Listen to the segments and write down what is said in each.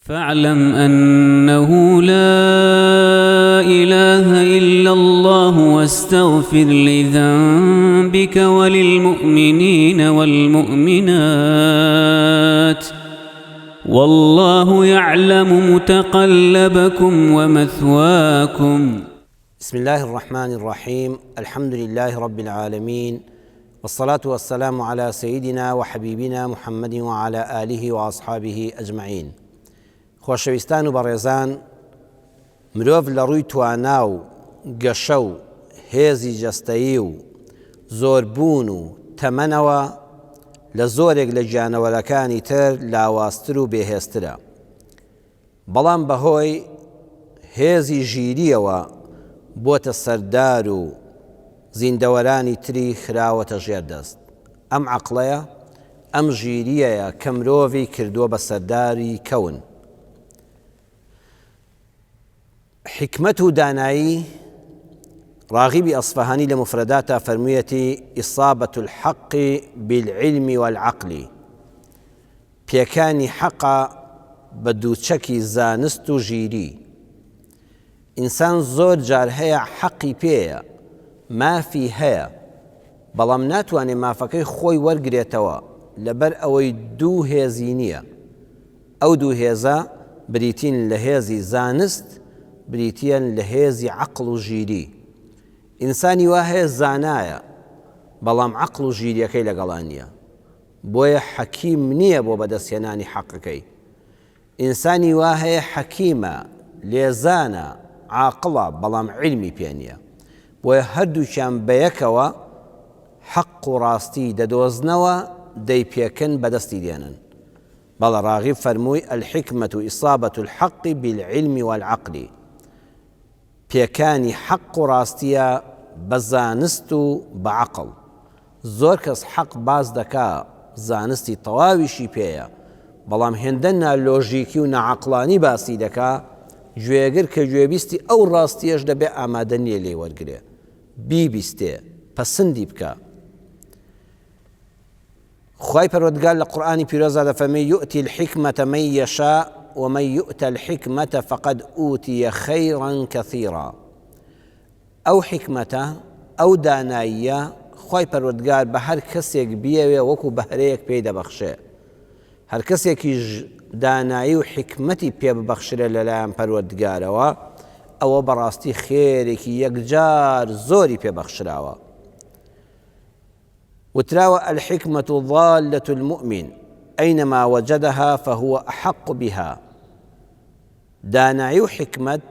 فاعلم انه لا اله الا الله واستغفر لذنبك وللمؤمنین والمؤمنات والله يعلم متقلبكم ومثواكم. بسم الله الرحمن الرحیم الحمد لله رب العالمین والصلاة والسلام علی سیدنا وحبیبنا محمد وعلی آله وأصحابه اجمعین خۆشەویستان و بەڕێزان مرۆڤ لە ڕووی توانا و گەشە و هێزی جەستەیی و زۆربوون و تەمەنەوە لە زۆرێک لە گیانەوەرەکانی تر لاوازتر و بێهێزترە بەڵام بەهۆی هێزی ژیرییەوە بۆتە سەردار و زیندەوەرانی تری خراوەتە ژێر دەست. ئەم عەقڵەیە، ئەم ژیرییەیە کە مرۆڤی کردووە بە سەرداری کەون. حیکمەت و دانایی، ڕاغیبی ئەسفەهانی لە موفرەداتا فەرموویەتی، اصابە الحق بالعلم والعقل. پێکانی حەقە بە دووچەکی زانست و ژیری. ئینسان زۆر جار هەیە حەقی پێیە، مافی هەیە، بەڵام ناتوانێ مافەکەی خۆی وەرگرێتەوە لەبەر ئەوەی دوو هێزی نییە. ئەو دوو هێزە بریتین لە هێزی زانست، بریتییەن لە هێزی عەقڵ و ژیری. ئینسانی وا هەیە زانایە، بەڵام عەقڵ و ژیرییەکەی لەگەڵا نییە. بۆیە حەکیم نییە بۆ بەدەستهێنانی حەقەکەی. ئینسانی وا هەیە حەکیمە، لێزانە، عاقڵە، بەڵام عیلمی پێ نییە. بۆیە هەردووکیان بەیەکەوە حەق و ڕاستی دەدۆزنەوە، دەیپێکن، بەدەستی دێنن. بەڵێ ڕاغیب فەرمووی، الحکمە اصابە الحق بالعلم والعقل. پێکانی حەق و ڕاستیە بە زانست و بە عەقڵ. زۆر کەس حەق باس دەکا زانستی تەواویشی پێیە بەڵام هێندە نالۆژیکی و ناعەقڵانی باسی دەکا گوێگر کە گوێبیستی ئەو ڕاستیەش دەبێ ئامادە نیە لێی وەرگرێ بیبیستێ پەسندی بکا. خوای پەروەردگار لە قورئانی پیرۆزدا دەفەرمێ یؤتی الحکمة من یشاء ومن یؤت الحکمة فقد اوتی خیرا کثیرا ئەو حیکمەتە ئەو داناییە خوای پەروەردگار بە هەر کەسێک بیەوێ وەکو بەهرەیەک پێی دەبەخشێ هەر کەسێکیش دانایی و حیکمەتی پێ ببەخشرێ لەلایەن پەروەردگارەوە ئەوە بەڕاستی خێرێکی یەکجار زۆری پێ بەخشراوە. وتراوە، الحکمە ضالە المومن اینما وجدها فهو احق بها، دانایی و حیکمەت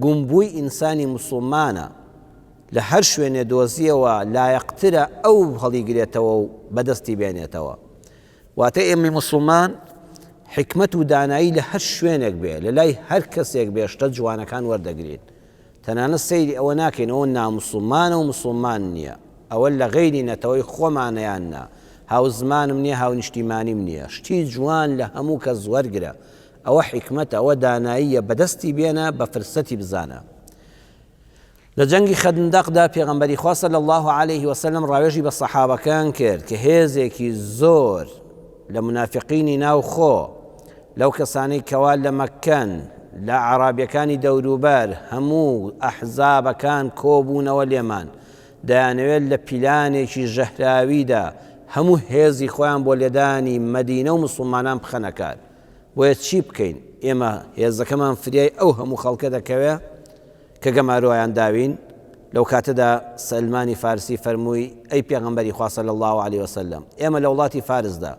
گومبووی ئینسانی موسوڵمانە، لە هەر شوێنێ دۆزیەوە لایەقترە ئەو هەڵیگرێتەوە و بەدەستی بێنێتەوە. واتە ئێمەی موسوڵمان حیکمەت و دانایی لە هەر شوێنێک بێ، لە لای هەر کەسێک بێ شتە جوانەکان وەردەگرین. تەنانەت سەیری ئەوە ناکەین ئەوە ناموسوڵمانە و موسوڵمان نییە، ئەوە لە غەیری نەتەوەی خۆمانە یان نا، هاوزمانم نییە هاونیشتیمانیم نییە، شتی جوان لە هەموو کەس وەرگرە، ئەوە حیکمەتە، ئەوە داناییە، بەدەستی بێنە، بە فرسەتی بزانە. لە جەنگی خەندەقدا پێغەمبەری خوا صلی اللە علیه وسلم ڕاوێژی بە سەحابەکان کرد کە هێزێکی زۆر لە مونافقینی ناو خۆ لەو کەسانەی کەوا لە مەککەن لە ئەعرابیەکانی دەوروبەر هەموو ئەحزابەکان کۆبوونەوە لێمان دەیانەوێت لە پیلانێکی ژەهراویدا هەموو هێزی خۆیان بۆ لێدانی مەدینە و مسوڵمانان بخەنە کار بۆیە چی بکەین ئێمە هێزەکەمان فریای ئەو هەموو خەڵکە دەکەوێ کە گەمارۆیان داوین، لەو کاتەدا سەلمانی فارسی فەرمووی، ئەی پێغەمبەری خوا صلی اللە علیە وسلم، ئێمە لە وڵاتی فارسدا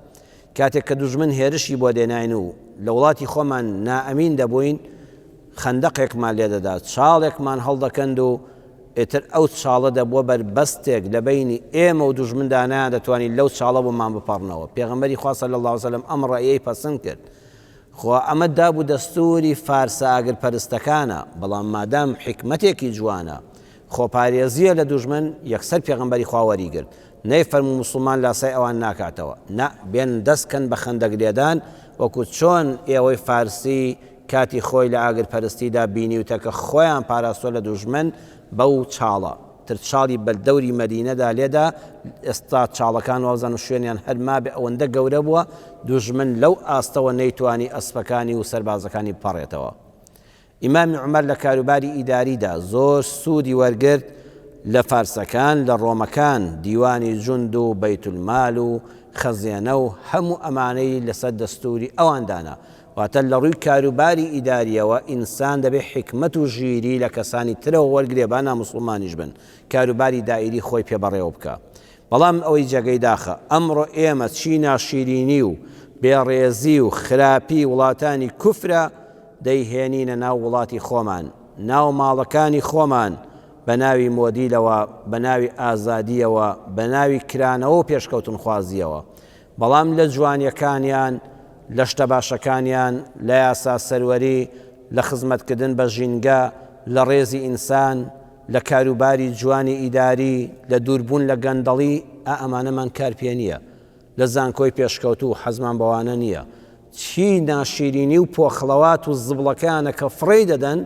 کاتێک کە دوژمن هێرشی بۆ دێناین و لە وڵاتی خۆمان نائەمین دەبووین، خەندەقێکمان لێدەدا، چاڵێکمان هەڵدەکەند و ئیتر ئەو چاڵە دەبووە بەربەستێک لە بەینی ئێمە و دوژمندا نەیاندەتوانی لەو چاڵە بۆمان بپەڕنەوە، پێغەمبەری خوا صلی اللە علیە وسلم ئەم ڕەئیەی پەسند کرد. خۆ ئەمە داب و دەستووری فارسە ئاگرپەرستەکانە، بەڵام مادام حیکمەتێکی جوانە، خۆپارێزییە لە دوژمن، یەکسەر پێغەمبەری خوا وەریگرت، نەیفەرموو موسڵمان لاسای ئەوان ناکاتەوە، نا، بێن دەست کەن بە خەندەک لێدان، وەکو چۆن ئێوەی فارسی کاتی خۆی لە ئاگرپەرستیدا بینیوتە کە خۆیان پاراستووە لە دوژمن بەو چاڵە. دواتر چاڵی بە دەوری مەدینەدا لێدا، ئێستا چاڵەکان وابزانم شوێنیان هەر مابێ ئەوەندە گەورە بووە، دوژمن لەو ئاستەوە نەیتوانی ئەسپەکانی و سەربازەکانی بپەڕێتەوە. ئیمامی عومەر لە کاروباری ئیداریدا زۆر سوودی وەرگرت لە فارسەکان، لە ڕۆمەکان، دیوانی جوند و بەیتولمال و خەزێنە و هەموو ئەمانەی لەسەر دەستووری ئەوان دانا. واتە لە ڕووی کاروباری ئیدارییەوە ئینسان دەبێ حیکمەت و ژیری لە کەسانی ترەوە وەرگرێ با ناموسڵمانیش بن، کاروباری دائیری خۆی پێ بەڕێوە بکا. بەڵام ئەوەی جێگەی داخە ئەمڕۆ ئێمە چی ناشیرینی و بێڕێزی و خراپی وڵاتانی کوفرە دەیهێنینە ناو وڵاتی خۆمان، ناو ماڵەکانی خۆمان بە ناوی مۆدیلەوە، بە ناوی ئازادییەوە، بە ناوی کرانەوە و پێشکەوتنخوازییەوە. بەڵام لە جوانییەکانیان، لە شتە باشەکانیان، لە یاسا سەروەری، لە خزمەتکردن بە ژینگە، لە ڕێزی ئینسان، لە کاروباری جوانی ئیداری، لە دووربوون لە گەندەڵی، ئا ئەمانەمان کار پێ نییە. لە زانکۆی پێشکەوتوو حەزمان بەوانە نییە. چی ناشیرینی و پۆخڵەوات و زبڵەکەیانە کە فڕێی دەدەن،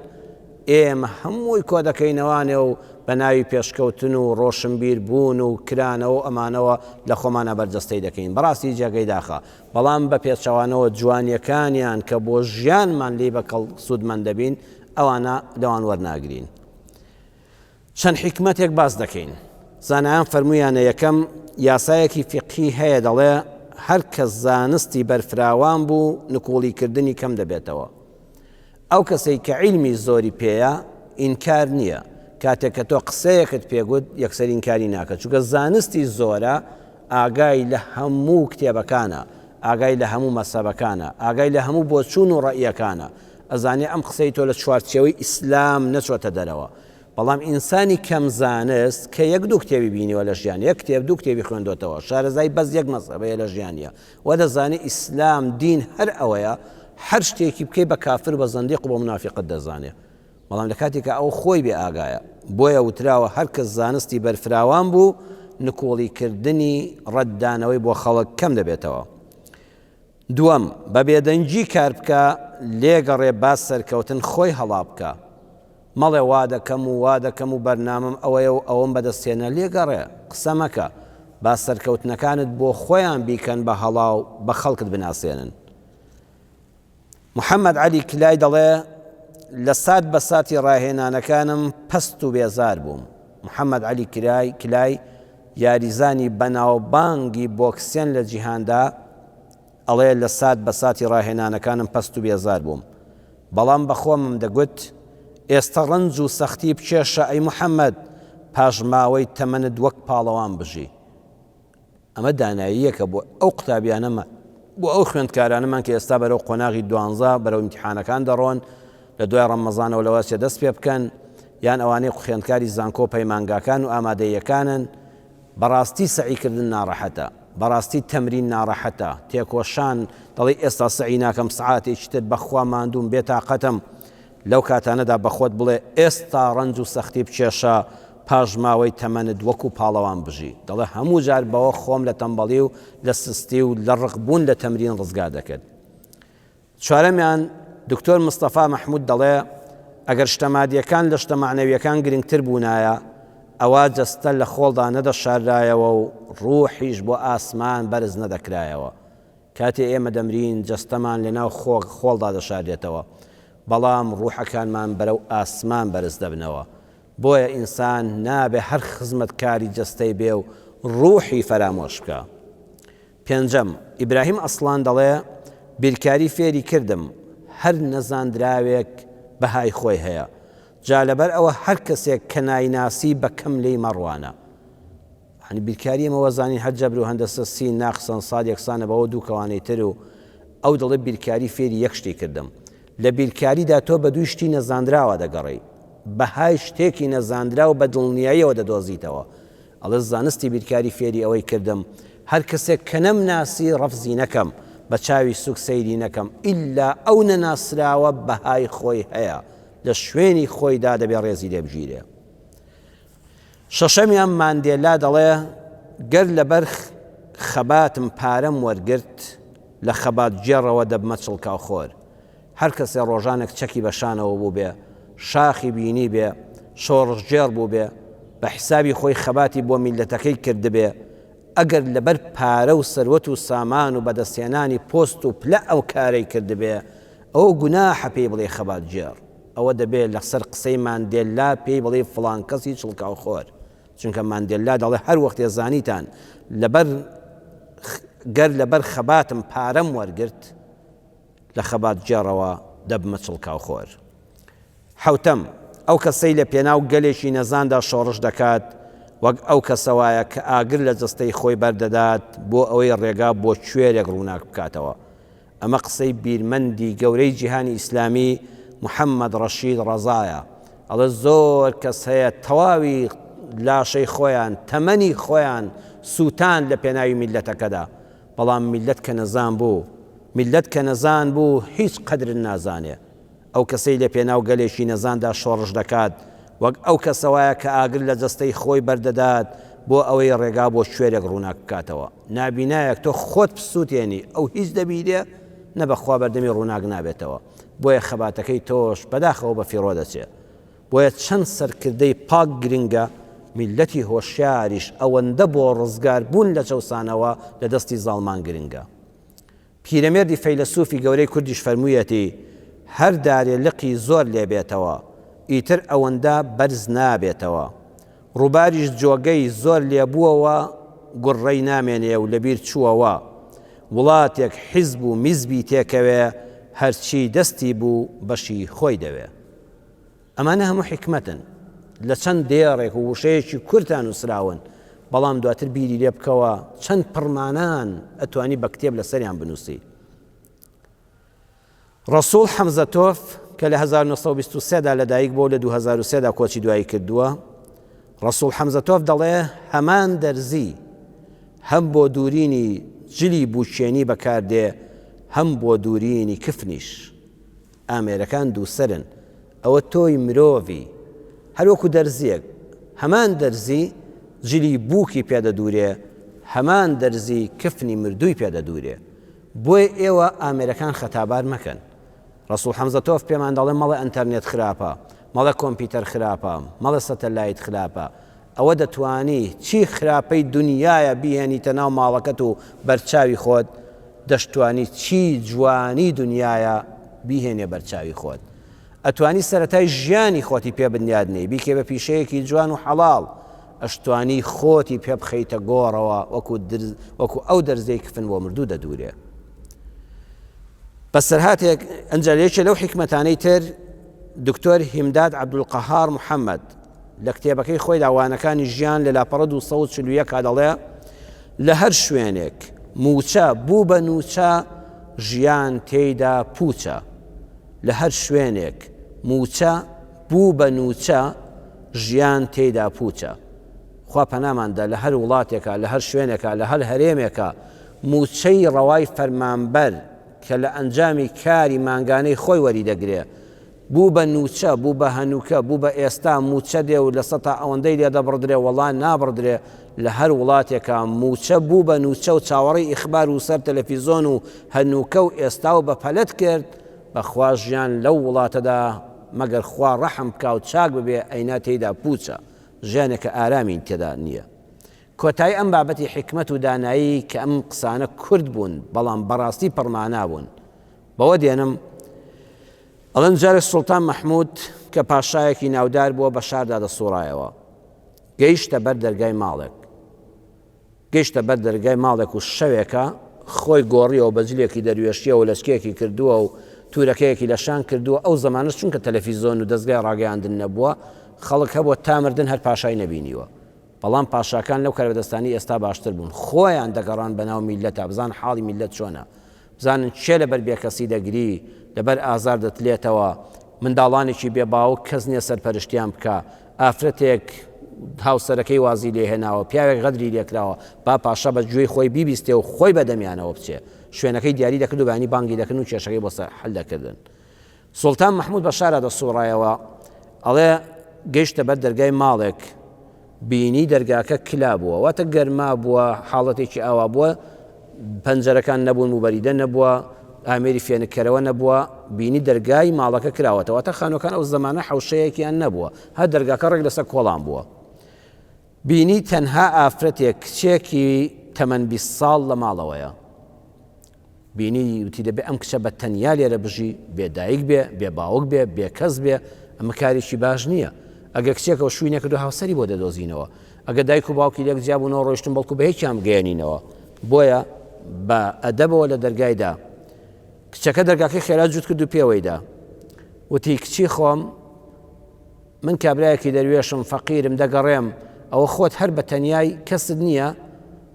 ئێمە هەمووی کۆدەکەینەوانێ و بە ناوی پێشکەوتن و ڕۆشنبیر بوون و کرانەوە و ئەمانەوە لە خۆمانا بەرجەستەی دەکەین. بەڕاستی جێگەی داخە. بەڵام بە پێچەوانەوە جوانیەکانیان کە بۆ ژیانمان لێی بە کەڵک سوودمەند دەبین، ئەوانە لەوان وەرناگرین. چەند حیکمەتێک باس دەکەین. زانایان فەرموویانە یەکەم، یاسایەکی فیقهی هەیە دەڵێ، هەر کەس زانستی بەرفراوان بوو نکوڵی کردنی کەم دەبێتەوە. ئەو کەسەی کە عیلمی زۆری پێیە ئینکار نییە، کاتێک کە تۆ قسەیەکت پێ گوت یەکسەر ئینکاری ناکە، چونکە زانستی زۆرە ئاگای لە هەموو کتێبەکانە، ئاگای لە هەموو مەزهەبەکانە، ئاگای لە هەموو بۆچوون و ڕەئیەکانە، ئەزانێ ئەم قسەی تۆ لە چوارچێوەی ئیسلام نەچۆتە دەرەوە. بەڵام ئینسانی کەم زانست کە یەک دوو کتێبی بینیوە لە ژیان، یەک کتێب دوو کتێبی خوێندۆتەوە، شارەزای بەس یەک مەزهەبەیە لە ژیانیا و دەزانێ ئیسلام دین هەر ئەوەیە، هەر شتێکی بکەی بە کافر و بە زەندیق و بە مونافیقت دەزانێ. بەڵام لە کاتێکا ئەو خۆی بێ ئاگایە. بۆیە وتراوە هەر کەس زانستی بەرفراوان بوو، نکوڵی کردنی ڕەتدانەوەی بۆ خەڵک کەم دەبێتەوە. دووەم، بە بێدەنگی کار بکە، لێگەڕێ با سەرکەوتن خۆی هەڵا بکا. مەڵێ وا دەکەم و وا دەکەم و بەرنامەم ئەوەیە و ئەوەم بەدەست هێنا، لێگەڕێ، قسە مەکە، با سەرکەوتنەکانت بۆ خۆیان بیکەن بە هەڵا و بە خەڵکت بناسێنن. محەمەد عەلی کلای دەڵێ، لە سات بە ساتی ڕاهێنانەکانم پەست و بێزار بووم. محەمەد عەلی کلای، یاریزانی بەناوبانگی بۆکسێن لە جیهاندا، ئەڵێ لە سات بە ساتی ڕاهێنانەکانم پەست و بێزار بووم. بەڵام بە خۆمم دەگوت، ئێستە ڕەنج و سەختی بکێشە ئەی محەمەد، پاش ماوەی تەمەنت وەک پاڵەوان بژی. ئەمە داناییەکە بۆ ئەو قوتابیانەمان، بۆ ئەو خوێندکارانەمان کە ئێستا بەرەو قۆناغی دوانزە، بەرەو ئیمتیحانەکان دەڕۆن، لە دوای ڕەمەزانەوە لەوە چێ دەست پێ بکەن، یان ئەوانەی خوێندکاری زانکۆ و پەیمانگاکان و ئامادەییەکانن، بەڕاستی سەعیکردن ناڕەحەتە، بەڕاستی تەمرین ناڕەحەتە، تێکۆشان، دەڵێی ئێستا سەعی ناکەم سەعاتێکی تر بەخوا ماندووم بێتاقەتم، لەو کاتانەدا بە خۆت بڵێ ئێستا ڕەنج و سەختی بکێشە، پاش ماوەی تەمەنت وەکو پاڵەوان بژی. دەڵێ هەموو جار بەوە خۆم لە تەمبەڵی و لە سستی و لە ڕق بوون لە تەمرین ڕزگار دەکرد. چوارەمیان، دکتۆر مستەفا مەحمود دەڵێ ئەگەر شتە مادیەکان لە شتە مەعنەویەکان گرنگتر بوونایە، ئەوا جەستە لە خۆڵدا نەدەشاررایەوە و ڕوحیش بۆ ئاسمان بەرز نەدەکرایەوە. کاتێ ئێمە دەمرین جەستەمان لەناو خۆک خۆڵدا دەشارێتەوە، بەڵام ڕوحەکانمان بەرەو ئاسمان بەرز دەبنەوە. بۆیە ئینسان نابێ هەر خزمەتکاری جەستەی بێ و ڕوحی فەرامۆش بکا. پێنجەم، ئیبراهیم ئەسڵان دەڵێ، بیرکاری فێری کردم هەر نەزاندراوێک بەهای خۆی هەیە، جا لەبەر ئەوە هەر کەسێک کە نایناسی بە کەم لێی مەڕوانە. یانی بیرکاری ئێمە وەزانین هەر جەبر و هەندەسە سین ناقسەن ساد یەکسانە بەوە دوو کەوانەی تر و ئەو دەڵێ بیرکاری فێری یەک شتی کردم. لە بیرکاریدا تۆ بە دووی شتی نەزانراوە دەگەڕێی. بەهای شتێکی نەزانراو بە دڵنیاییەوە دەدۆزیتەوە. ئەڵێ زانستی بیرکاری فێری ئەوەی کردم هەر کەسێک کە نەمناسی ڕەفزی نەکەم، بە چاوی سوک سەیری نەکەم، ئیلا ئەو نەناسراوە بەهای خۆی هەیە، لە شوێنی خۆیدا دەبێ ڕێزی لێ بگیرێ. شەشەمیان ماندێلا دەڵێ گەر لەبەر خەباتم پارەم وەرگرت، لە خەباتگێڕەوە دەبمە چڵکاوخۆر. هەر کەسێ ڕۆژانێک چەکی بە شانەوە بووبێ، شاخی بینیبێ، شۆڕشگێڕ بووبێ، بە حیسابی خۆی خەباتی بۆ میللەتەکەی کردبێ، ئەگەر لەبەر پارە و سەروەت و سامان و بەدەستهێنانی پۆست و پلە ئەو کارەی کردبێ، ئەوە گوناحە پێی بڵێی خەباتگێڕ. ئەوە دەبێ لەسەر قسەی ماندێللا پێی بڵێی فڵان کەسی چڵکاوخۆر. چونکە ماندێللا دەڵێ هەر وەختێ زانیتان لەبەر گەر لەبەر خەباتم پارەم وەرگرت، لە خەباتگێڕەوە دەبمە چڵکاوخۆر. حەوتەم، ئەو کەسەی لە پێناو گەلێکی نەزاندا شۆڕش دەکات، وەک ئەو کەسە وایە کە ئاگر لە جەستەی خۆی بەردەدات بۆ ئەوەی ڕێگا بۆ کوێرێک ڕووناک بکاتەوە. ئەمە قسەی بیرمەندی گەورەی جیهانی ئیسلامی محەمەد ڕەشید ڕەزایە. ئەڵێ زۆر کەس هەیە تەواوی لاشەی خۆیان، تەمەنی خۆیان سووتاند لە پێناوی میللەتەکەدا، بەڵام میللەت کە نەزان بوو، میللەت کە نەزان بوو هیچ قەدرت نازانێ. ئەو کەسەی لە پێناو گەلێکی نەزاندا شۆڕش دەکات، وەک ئەو کەسە وایە کە ئاگر لە جەستەی خۆی بەردەدات بۆ ئەوەی ڕێگا بۆ کوێرێک ڕووناک بکاتەوە. نابینایەک تۆ خۆت بسووتێنی ئەو هیچ دەبینێ؟ نە بەخوا بەردەمی ڕووناک نابێتەوە. بۆیە خەباتەکەی تۆش بەداخەوە بە فیڕۆ دەچێ. بۆیە چەند سەرکردەی پاک گرنگە، میللەتی هۆشیاریش ئەوەندە بۆ ڕزگار بوون لە چەوسانەوە لە دەستی زاڵمان گرنگە. پیرەمێردی فەیلەسوفی گەورەی کوردیش فەرموویەتی، هەر دارێ لقی زۆر لێ بێتەوە، ئیتر ئەوەندە بەرز نابێتەوە. ڕووباریش جۆگەی زۆر لێ بووەوە گوڕڕەی نامێنێ و لەبیر چووەوە. وڵاتێک حیزب و میزبی تێکەوێ، هەرچی دەستی بوو بەشی خۆی دەوێ. ئەمانە هەموو حیکمەتن لە چەند دێڕێک و وشەیەکی کورتا نووسراون، بەڵام دواتر بیری لێ بکەوە چەند پڕمانان ئەتوانی بە کتێب لەسەریان بنووسی. ڕەسوڵ حەمزەتۆف کە لە 1923 دا لەدایک بووە و لە 2003 دا کۆچی دوایی کردووە، ڕەسوڵ حەمزەتۆف دەڵێ هەمان دەرزی هەم بۆ دوورینی جلی بووکێنی بەکاردێ هەم بۆ دوورینی کفنیش. ئامێرەکان دووسەرن ئەوە تۆی مرۆڤی هەر وەکو دەرزیەک هەمان دەرزی جلی بووکی پێ دەدورێ هەمان دەرزی کفنی مردووی پێ دەدورێ بۆیە ئێوە ئامێرەکان خەتابار مەکەن ڕەسوڵ حەمزەتۆف پێمان دەڵێ مەڵێ ئەنتەرنێت خراپە مەڵێ کۆمپیوتەر خراپە مەڵێ سەتەلایت خراپە ئەوە دەتوانی چی خراپەی دونیایە بیهێنیتە ناو ماڵەکەت و بەرچاوی خۆت، دەشتوانی چی جوانی دونیایە بیهێنیە بەرچاوی خۆت. ئەتوانی سەرەتای ژیانی خۆتی پێ بنیاد نێی، بیکەی بە پیشەیەکی جوان و حەڵاڵ، ئەشتوانی خۆتی پێ بخەیتە گۆڕەوە وەکو وەکو ئەو دەرزیەی کفن بۆ مردوو دەدورێ. بەسەرهاتێک، ئەنجا یەکێ لەو حیکمەتانەی تر دکتۆر هیمداد عەبدولقەهار محەمەد، لە کتێبەکەی خۆیدا وانەکانی ژیان لە لاپەڕە 241 دەڵێ لە هەر شوێنێک مووچە بوو بە نووچە ژیان تێیدا پووچە لە هەر شوێنێک مووچە بوو بە نووچە ژیان تێیدا پووچە خوا پەناماندا لە هەر وڵاتێکە لە هەر شوێنێکە لە هەر هەرێمێکە مووچەی ڕەوای فەرمانبەر کە لە ئەنجامی کاری مانگانەی خۆی وەری دەگرێ بوو بە نووچە، بوو بە هەنووکە، بوو بە ئێستا، مووچە دێ و لە سەتا ئەوەندەی لێ دەبڕدرێ، وەڵا نابڕدرێ، لە هەر وڵاتێکا مووچە بوو بە نووچە و چاوەڕێی ئیخبار و سەر تەلەفیزۆن و هەنووکە و ئێستا و بە پەلەت کرد، بە خوا ژیان لەو وڵاتەدا مەگەر خوا ڕەحم بکا و چاک ببێ ئەینا تێیدا پووچە، ژیانێکە ئارامی تێدا نییە. کۆتایی ئەم بابەتی حیکمەت و دانایی کە ئەم قسانە کورت بوون بەڵام بەڕاستی پڕمانا بوون بەوە دێنم، ئەڵێن جارێک سوڵتان مەحموود کە پاشایەکی ناودار بووە بە شاردا دەسوڕایەوە. گەیشتە بەر دەرگای ماڵێک. گەیشتە بەر دەرگای ماڵێک و شەوێکە خۆی گۆڕیەوە بە جلێکی دەروێشیەوە لەچکێکی کردووە و تورەکەیەکی لە شان کردووە ئەو زەمانەش چونکە تەلەفیزۆن و دەزگای ڕاگەیاندن نەبووە خەڵک هەبووە تا مردن هەر پاشای نەبینیوە بەڵام پاشاکان لەو کاربەدەستانی ئێستا باشتر بوون خۆیان دەگەڕان بەناو میللەتا بزان حاڵی میللەت چۆنە بزانن کێ لەبەر بێکەسی دەگری، لەبەر ئازار دەتلێتەوە، منداڵانێکی بێ باوک کەس نیە سەرپەرشتیان بکا، ئافرەتێک هاوسەرەکەی وازی لێ هێناوە، پیاوێک غەدری لێکراوە، با پاشا بە گوێی خۆی بیبیستێ و خۆی بە دەمیانەوە بچێ. شوێنەکەی دیاری دەکرد و بەیانی بانگی دەکردن و کێشەکەی بۆ حەل دەکردن. سوڵتان مەحمود بە شارا دەسوڕایەوە، ئەڵێ گەیشتە بەر دەرگای ماڵێک، بینی دەرگاکە کلا بووە، واتە گەرما بووە، حاڵەتێکی ئاوا بووە، پەنجەرەکان نەبوون، موبەریدە نەبووە، ئامێری فێنککەرەوە نەبووە، بینی دەرگای ماڵەکە کراوەتەوە، واتە خانووەکان ئەو زەمانە حەوشەیەکیان نەبووە، هەر دەرگاکە ڕێک لەسەر کۆڵان بووە. بینی تەنها ئافرەتێک کچێکی تەمەن 20 ساڵ لە ماڵەوەیە. بینی وتی دەبێ ئەم کچە بە تەنیا لێرە بژی، بێ دایک بێ، بێ باوک بێ، بێ کەس بێ، ئەمە کارێکی باش نییە. ئەگەر کچێکەوە شووی نەکردووە هاوسەری بۆ دەدۆزینەوە. ئەگەر دایک و باوکی لێک جیا بوونەوە ڕۆیشتن بەڵکو بە یەکیان بگەیەنینەوە. بۆیە بە ئەدەبەوە لە دەرگای دا. کچەکە دەرگاکەی خێرا جووت کرد و پێوەی دا. وتی کچی خۆم من کابرایەکی دەروێشم، فەقیرم، دەگەڕێم، ئەوە خۆت هەر بە تەنیای، کەست نییە؟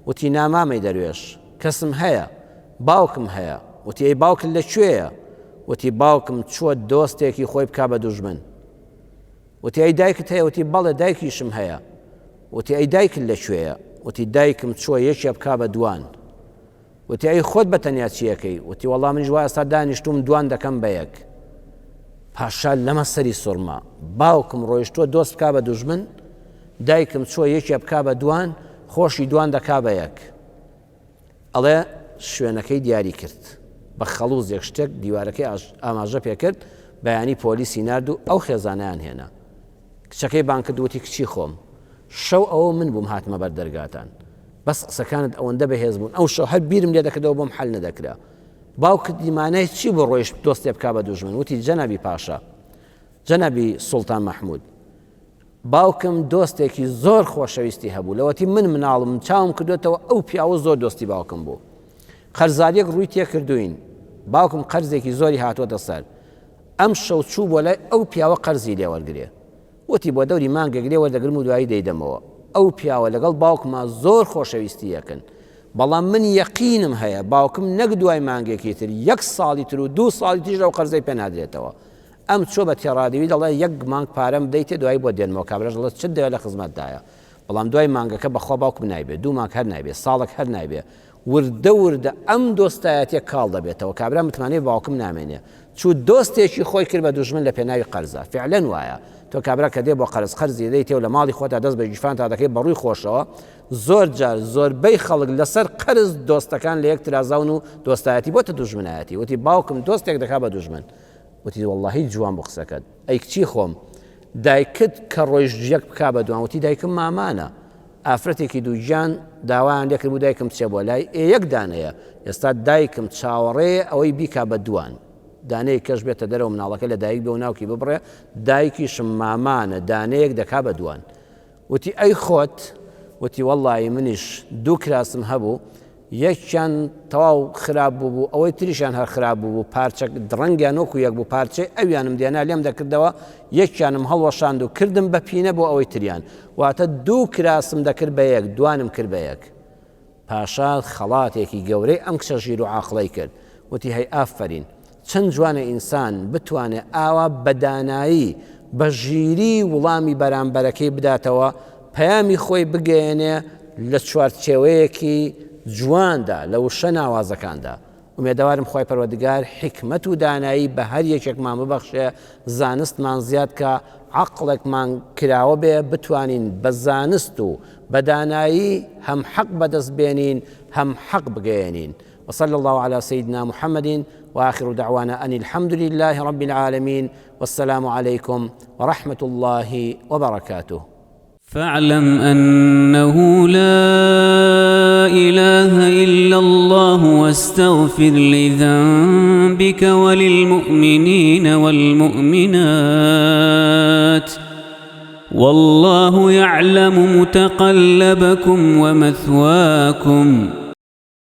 وتی، نا مامەی دەروێش، کەسم هەیە، باوکم هەیە. وتی، ئەی باوکت لە کوێیە؟ وتی، باوکم چووە دۆستێکی خۆی بکا بە دوژمن. وتی، ئەی دایکت هەیە؟ وتی، بەڵێ دایکیشم هەیە. وتی، ئەی دایکت لە کوێیە؟ وتی، دایکم چووە یەکێ بکا بە دوان. وتی، ئەی خۆت بە تەنیا چی ئەکەی؟ وتی، وەڵا منیش وا ئێستا دانیشتووم دوان دەکەم بە یەک. پاشا لەمە سەری سوڕما. باوکم ڕۆیشتووە دۆست بکا بە دوژمن، دایکم چووە یەکێ بکا بە دوان، خۆشی دوان دەکا بە یەک. ئەڵێ شوێنەکەی دیاری کرد. بە خەڵووزێک شتێک دیوارەکەی ئاماژە پێ کرد، بەیانی پۆلیسی نارد و ئەو خێزانەیان هێنا. کچەکەی بانگ کرد وتی، کچی خۆم، شەو ئەوە من بووم هاتمە بەر دەرگاتان. بەس قسەکانت ئەوەندە بەهێز بوون ئەو شەو هەر بیرم لێ دەکردەوە بۆم حەل نەدەکرا باوکت مانای چی بۆ ڕۆیشت دۆستێ بکا بە دوژمن وتی جەنابی پاشا جەنابی سوڵتان مەحمود باوکم دۆستێکی زۆر خۆشەویستی هەبوو لەوەتی من مناڵم چاوم کردوێتەوە ئەو پیاوە زۆر دۆستی باوکم بوو قەرزاریەک ڕووی تێکردوین باوکم قەرزێکی زۆری هاتووەتە سەر ئەم شەو چوو بۆ لای ئەو پیاوە قەرزی لێوەرگێ وتی بۆ دەوری مانگێک لێ وەردەگرم و دوایی دەیدەمەوە. ئەو پیاوە لەگەڵ باوکما زۆر خۆشەویستی یەکن. بەڵام من یەقینم هەیە باوکم نەک دوای مانگێکی تر، یەک ساڵی تر و دوو ساڵی تریش ئەو قەرزەی پێ نادرێتەوە. ئەم چووە بە تێڕادیوی دەڵێ یەک مانگ پارەم بدەیتێ دوایی بۆت دێنمەوە. کابراش دەڵێ چت دەوێ لە خزمەتدایە. بەڵام دوای مانگەکە بەخوا باوکم نایبێ. دوو مانگ هەر نایبێ. ساڵێک هەر نایبێ. وردە وردە ئەم دۆستایەتیە کاڵ دەبێتەوە کابرا متمانەی بە باوکم نامێنێ چوو دۆستێکی خۆی کرد بە دوژمن لە پێناوی قەرزا فعلەن وایە تۆ کابرا کە دێ بۆ قەرز قەرزی دەیتێ و لە ماڵی خۆتا دەست بە گیرفانتا دەکەی بە ڕووی خۆشەوە زۆر جار زۆربەی خەڵک لەسەر قەرز دۆستەکان لە یەک ترازاون و دۆستایەتی بۆتە دوژمنایەتی وتی باوکم دۆستێک دەکا بە دوژمن وتی وەڵڵاهی جوان بوو قسەکەت ئەی کچی خۆم دایکت کە ڕۆیشت یەک بکا بە دوان وتی دایکم مامانە ئافرەتێکی دووگیان داوایان لێکرد بوو دایکم بچێ بۆ لای ئێ یەک دانەیە ئێستا دایکم چاوەڕێیە ئەوەی بیکا بە دوان دانەیەک کەش بێتە دەرەوە مناڵەکە لە دایک بێ و ناوکی ببڕێ دایکیشم مامانە دانەیەک دەکا بە دوان وتی ئەی خۆت؟ وتی وەڵڵاهی منیش دوو کراسم هەبوو، یەکیان تەواو خراپ بووبوو، ئەوەی تریشیان هەر خراپ بووبوو، پارچە ڕەنگیان وەکو یەک بوو، پارچەی ئەویانم دێنا لێم دەکردەوە، یەکیانم هەڵوەشاند و کردم بە پینە بۆ ئەوەی تریان. واتە دوو کراسم دەکرد بە یەک، دوانم کرد بە یەک. پاشا خەڵاتێکی گەورەی ئەم کچە ژیر و عاقڵەی کرد، وتی هەی ئافەرین، چەند جوانە ئینسان بتوانێ ئاوا بە دانایی، بە ژیری وڵامی بەرامبەرەکەی بداتەوە، پەیامی خۆی بگەیەنێ لە چوارچێوەیەکی جواندا، لە وشە ناوازەکاندا. ئومێدەوارم خوای پەروەردگار حیکمەت و دانایی بە هەر یەکێکمان ببەخشێ، زانستمان زیاد کا، عەقڵێکمان کراوە بێ بتوانین بە زانست و بە دانایی هەم حەق بەدەست بێنین هەم حەق بگەیەنین. وصلی اللە علی سیدنا محمد وآخر دعوانا ان الحمد لله رب العالمین والسلام علیکم ورحمة اللە وبرکاته. فاعلم أنه لا إله إلا الله واستغفر لذنبك وللمؤمنين والمؤمنات والله يعلم متقلبكم ومثواكم.